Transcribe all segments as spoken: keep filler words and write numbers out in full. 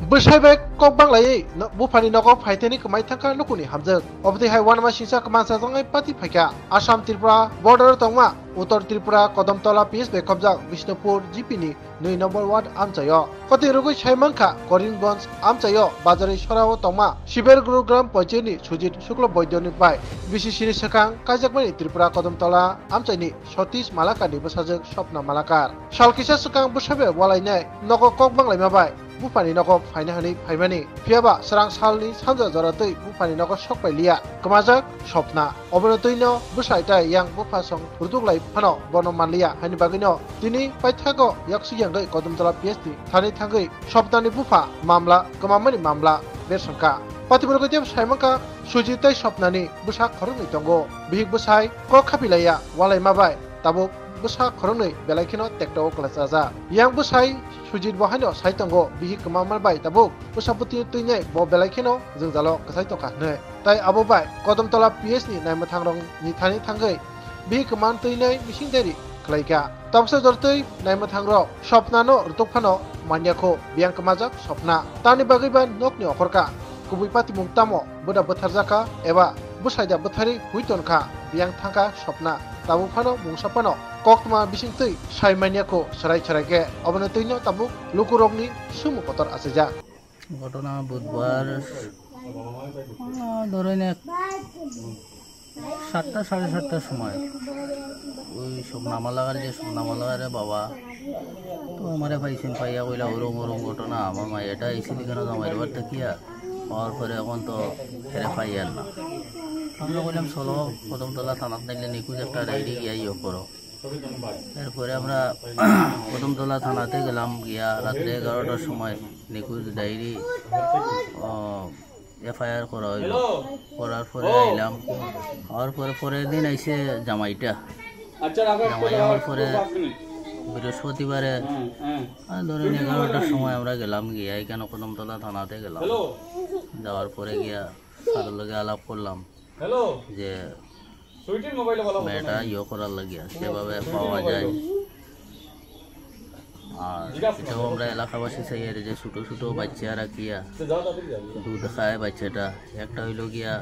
Bwsai bai kok banglaiwi no-, buphani nogo phaithani kwmai thangkha nukuni hamjwk. Obotwi hai uanama singcha kwmang chajaknai pati phaikha. Assam Tripura border o tongma Uttor Tripura Kodamtola P S bai khobjak Bishnupur G P ni nwi number ward amchaio. Koti rwgwi sai mankha Karimganj amchaio Bazari Sora o tongma Siberguru Gram Panchayat ni Sujit Shukla Boido ni bai B C C ni swkang kaijakmani Tripura Kodamtola amchaini Satish Malakar ni bwsajwk Swapna Malakar. Sal kisa swkang bwsai bai ualainai nogo kok banglaima bai buphani nogo phaina hwnwi phaimani. Phiyaba swrang salni sanja jora twi buphani nogo sok pai liya. Kwmajak Swapna. Obono twino bwsai tai yang bupha song rwtuklai phano bono manliya. Haini bagwino tini paithago yaksi yangwi Kodamtola P S ni thani thangwi Swapnani bupha mamla kwmammani mamla bersangkha. Patibwrwgwi tei sai mankha Sujit tei Swapnani bwsa khoroknwi tongo. Bihik bwsai kok khapilaiya ualaima bai tabuk bwsa khoroknwi belai kheno tekto o kwlachajak. Yang bwsai Sujit bo haino sai tongo, bihik kwmamma bai tabuk bwsa bwtwi twinai bo belai kheno jwngjalo kwchai tongkha hwnwi. Tai abo bai Kodamtola P S ni naimwthangrokni thani thangwi bihik kwmam twinai mising deri khlaikha. Tabuksa jortwi naimwthangrok Swapnano rwtuk phano manya kho, biyang kwmajak Swapna. Tamni bagwi ba nokni okhorkha, kubui patimung tamo bwda bwtharjakha eba bwsaida bwtharwi hui tonkha, biyang thangkha Swapna. Tabuk phano mungsa phano koktma bisingtwi sai manya kho swrai swrai khe, obono twino tabuk lukurokni sumu kotor achaijak. ঘটনা বুধবার, আহ, ধরেন এক সাতটা, সাড়ে সাতটার সময় ওই সব নামালাগার, যে সব নামালাগারে বাবা, তো আমারে পাইছেন, পাইয়া কইলা, "ওরম ওরম ঘটনা, আমার মাইয়াটা আইছিল এখানে জামাইর বাড়ি থাকিয়া, পাওয়ার পরে এখন তো হেরে পাইয়ার না।" আমরা কইলাম, "চলো, কদমতলা থানাত নাইলে নিখোঁজ একটা ডায়েরি গিয়া ইয়ে করো।" এরপরে আমরা কদমতলা থানাতে গেলাম, গিয়া রাত্রে এগারোটার সময় নিখোঁজ ডায়েরি, ও, এফআইআর করা হইল। করার পরে আইলাম, আওয়ার পরে পরের দিন আইছে জামাইটা। জামাই আওয়ার পরে বৃহস্পতিবারে, আহ, ধরেন এগারোটার সময় আমরা গেলাম, গিয়া এখানে কদমতলা থানাতে গেলাম। যাওয়ার পরে গিয়া স্যারের লগে আলাপ করলাম যে মেয়েটা ইয়ে করার লাগিয়া, সেভাবে পাওয়া যায়। আর এটাও আমরা এলাকাবাসী চাই আর যে ছোট ছোট বাচ্চা রাখিয়া দুধ খায় বাচ্চাটা, একটা হইলো গিয়া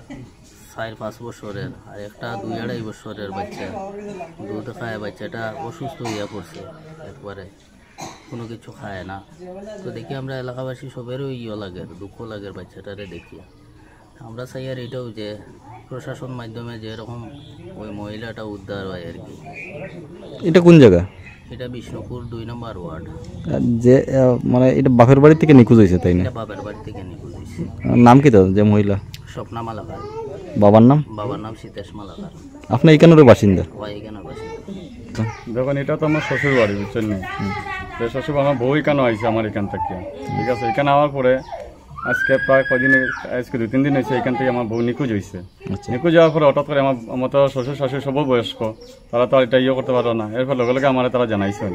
চার পাঁচ বছরের, আর একটা দুই আড়াই বছরের বাচ্চা। দুধ খায় বাচ্চাটা অসুস্থ হইয়া পড়ছে একবারে। কোনো কিছু খায় না। তো দেখি আমরা এলাকাবাসী সবেরও ইয়ে লাগে, দুঃখ লাগে বাচ্চাটারে দেখিয়া। আমরা চাই আর এটাও যে প্রশাসন মাধ্যমে যেরকম ওই মহিলাটা উদ্ধার হয় আর কি। এটা কোন জায়গা? এটা বিষ্ণুপুর দুই নম্বর ওয়ার্ড। আর যে, আহ, মানে এটা বাপের বাড়ি থেকে নিখোঁজ হয়েছে, তাই না? এটা বাপের বাড়ি থেকে নিখোঁজ হয়েছে। আর নাম কি তার, যে মহিলা? স্বপ্না মালাকার। বাবার নাম? বাবার নাম সীতেশ মালাকার। আপনি এখানেরও বাসিন্দা? ওই এখানে বাসিন্দা। দেখুন, এটা তো আমার শ্বশুর বাড়ি, বুঝছেন নি? তো শ্বশুর বাড়ি, আমার বউ এখানে আইছে আমার এখান থেকে, ঠিক আছে? এখানে আওয়ার পরে আজকে প্রায় কদিন, আজকে দুই তিন দিন হয়েছে এখান থেকে আমার বউ নিখোঁজ হয়েছে। আচ্ছা। নিখোঁজ হওয়ার পরে হঠাৎ করে আমার, আমার তো শ্বশুর শাশুড়ি সবও বয়স্ক, তারা তো আর এটা ইয়ে করতে পারলো না। এরপর লগে লগে আমার তারা জানাইছে।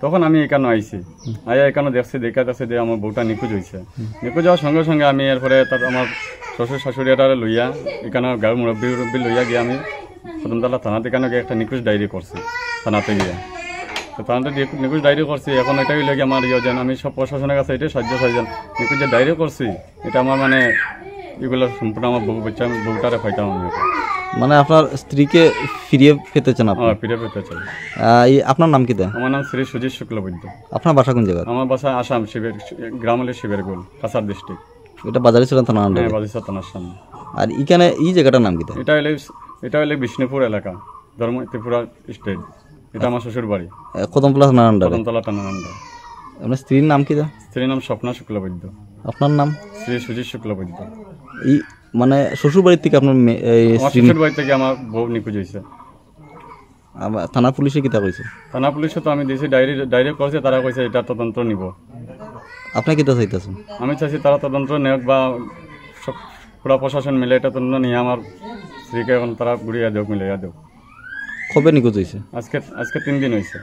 তখন আমি এখানে আইছি। আইয়া এখানে দেখছি, দেখা যাচ্ছে যে আমার বউটা নিখোঁজ হয়েছে। নিখোঁজ হওয়ার সঙ্গে সঙ্গে আমি এরপরে তার, আমার শ্বশুর শাশুড়ি এটারে লইয়া, এখানে গাঁর মুরব্বী উরব্বী লইয়া গিয়ে আমি কদমতলা থানাতে এখানে গিয়ে একটা নিখোঁজ ডায়েরি করছি, থানাতে গিয়ে। তো থানাতে নিখোঁজ ডায়েরি করছি, এখন এটাই হইলো কি আমার ইয়ে, যেন আমি সব প্রশাসনের কাছে এটাই সাহায্য চাই, যেন নিখোঁজ যে ডায়েরি করছি, এটা আমার মানে এগুলো সম্পূর্ণ আমার বউ বাচ্চা, আমি বউটারে পাইতাম আমি এটা। মানে আপনার স্ত্রীকে ফিরিয়ে পেতে চান আপনি? হ্যাঁ, ফিরে পেতে চাই। আহ, এই আপনার নাম কি দা? আমার নাম শ্রী সুজিত শুক্লবৈদ্য। আপনার বাসা কোন জায়গায়? আমার বাসা আসাম, শিবের, গ্রাম হলো শিবেরগোল, কাছাড় ডিস্ট্রিক্ট। এটা বাজারিছড়া থানা আন্ডারে? হ্যাঁ, বাজারিছড়া থানার সামনে। আর এখানে এই জায়গাটার নাম কি দা? এটা হলো, এটা হলো বিষ্ণুপুর এলাকা, ধর্ম ত্রিপুরা স্টেট। এটা আমার শ্বশুর বাড়ি। এ, কদমতলা থানার আন্ডারে? কদমতলা থানার আন্ডারে। আপনার স্ত্রীর নাম কি দা? স্ত্রীর নাম স্বপ্না শুক্লবৈদ্য। আপনার নাম? শ্রী সুজিত শুক্লবৈদ্য। এই, মানে, শ্বশুর বাড়ি থেকে আপনার মে-, এই আমার স্ত্রী শ্বশুর বাড়ি থেকে আমার বউ নিখোঁজ হয়েছে। আবার থানা পুলিশে কিতা কইছে? থানা পুলিশে তো আমি দিয়েছি ডায়েরি, ডায়েরি করছে, তারা কইছে এটা তদন্ত নিব। আপনি কিতা চাইতেছেন? আমি চাইছি তারা তদন্ত নেওক বা সব পুরা প্রশাসন মিলে এটা তদন্ত নিয়ে আমার স্ত্রীকে এখন তারা ঘুরিয়ে দেওক, মিলাইয়া দেওক। কবে নিখোঁজ হয়েছে? আজকে, আজকে তিন দিন হয়েছে।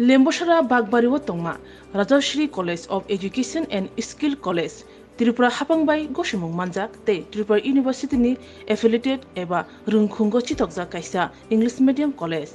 Lembosora Bagbari o tongma Rajashri College of Education and Skill College, Tripura hapang bai gosimung manjak tei Tripura University ni affiliated eba rwngkhungo chitokjak kaisa English medium college.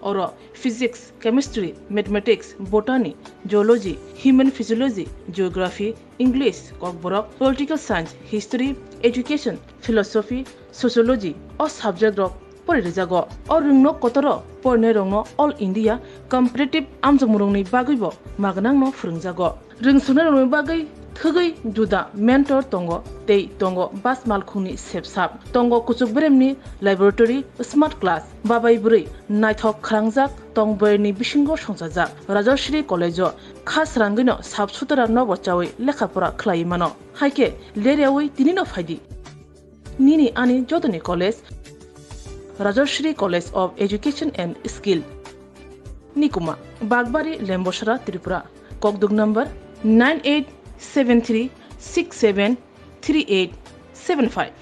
Oro physics, chemistry, mathematics, botany, zoology, human physiology, geography, English, kokborok, political science, history, education, philosophy, sociology o subject rok pori rijago. O rwngno kotoro porinairokno All India competitive amjokmurokni bagwibo magnangno phwrwngjago. Rwngsuknairokni bagwi thwgwi juda mentor tongo tei tongo bas malkhungni sepsap. Tongo kuchuk beremni laboratory, smart class, babai bwrwi naithok kharangjak tong bwrwini bisingo songchajak. Rajashree College-o kha srangwino sap sutara nobo chawi lekha pora khlaiwi mano. Haikhe leryawi tinino phaidi. Nini ani jotoni college, Rajashree College of Education and Skill. Nikuma, Bagbari, Lembosara, Tripura. Kokduk number nine eight seven three six seven three eight seven five.